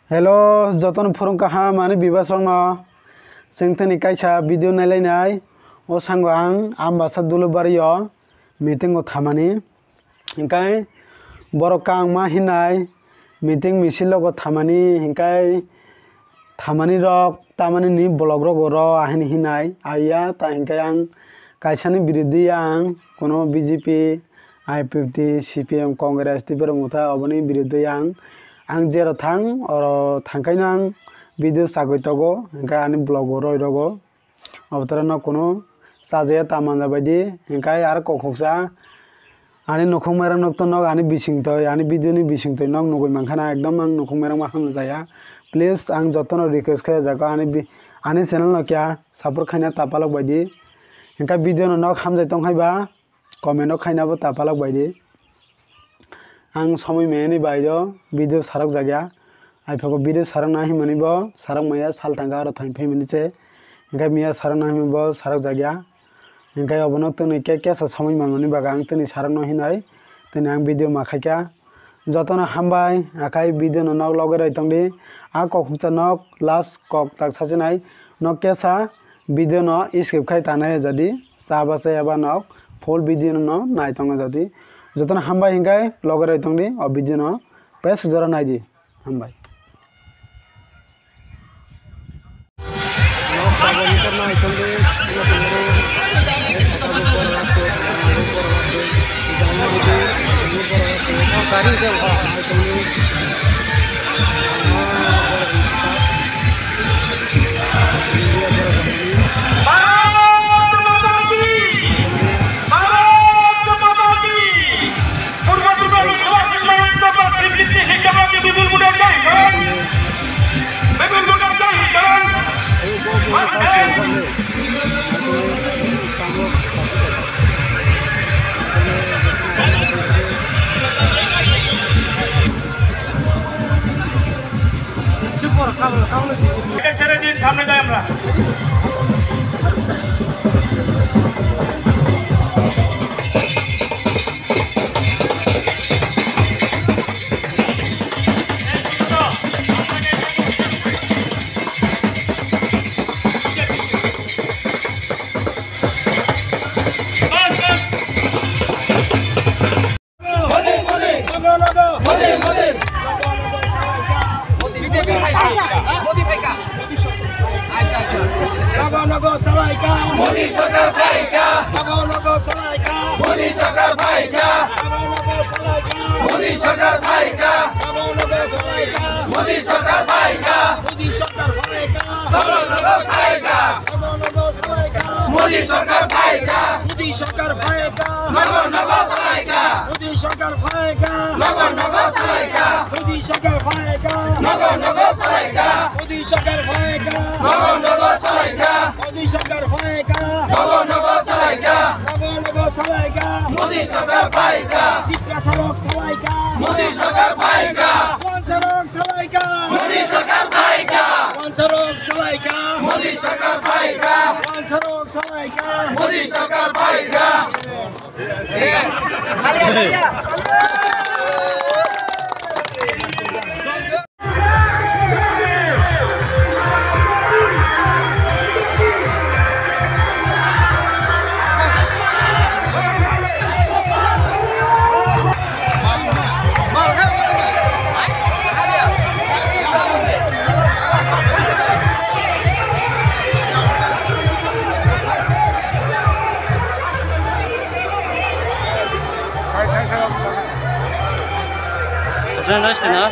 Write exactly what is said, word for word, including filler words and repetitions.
Hello, jotono phurung kaham ani viewers rokno. Chwng tini kaisa video nailainai. O sango ang Ambasa Dulubari o meeting o thamani. Hinkhe borok kangma hinai meeting misil logo thamani, hinkhe thamani rok tamani ni vlog rogo ro ahini hinai aiya ta hinkhe ang kaisani biruddhi ang kono B J P, I P F T, C P M, Congress, Tipra Motha oboni biruddhi ang, ang jero thang oro thangkhaino ang video sagwi togo hinkhe ani vlog o roi rogo. Obotorano kunu chajaya ta manja baidi, hinkhe aro kokhoksa ani nukhung mairang nok to nok ani bisingtwi, ani video ni bisingtwi nok nugwi mankha na, ekdom ang nukhung mairang ma hamjaya. Please, ang jotono request khe jago ani bi-, ani channel no kya support khaina ta palok baidi. Hinkhe video no nok hamjai tong hai ba, comment o khaina bo ta palok baidi. Ang somoi meyani bai o video sarok jakya. Aiphago video sarok na himani bo sarok maya sal tangka aro thang phaimani se. Hinkhe miya sarok na himani bo sarok jakya. Hinkhe obono twnwi khe kesa somoi manmani bagwi ang twnwi sarok no hinai. Twnwi ang video ma khaikha. Jotono hambai, akhai video no nok loge roi tongdi. A kok huksa nok last kok tak sachinai. Nok kesa video no skip khai tanai jadi. Chaba chaya ba nok full video no nai tongo jadi. Jotono hambai hinkhe loge roi tongdi o video no pes jora naidi. Hambai. ছেড়ে দিন, সামনে যাই আমরা। B J P phaikha, Modi phaikha. Acha, acha. Nago nago salaikha. Modi sarkar phaikha. Nago nago salaikha. Modi sarkar phaikha. Nago nago salaikha. Modi sarkar phaikha. Nago nago salaikha. Modi sarkar phaikha. Modi sarkar phaikha. Nago nago salaikha. Nago nago salaikha. Modi sarkar phaikha. Modi sarkar phaikha. Nago nago salaikha. Modi sarkar phaikha. Nago nago salaikha. Modi sarkar phaikha. Nago nago salaikha. Modi sarkar phaikha. Nago nago salaikha. Modi sarkar phaikha. Nago nago salaikha. Nago nago salaikha. Modi sarkar phaikha. Tiprasa rok salaikha. Modi sarkar phaikha. Wansa rok salaikha. Modi sarkar phaikha. Wansa rok salaikha. Modi sarkar phaikha. Wansa rok salaikha. Modi sarkar phaikha. Absent na?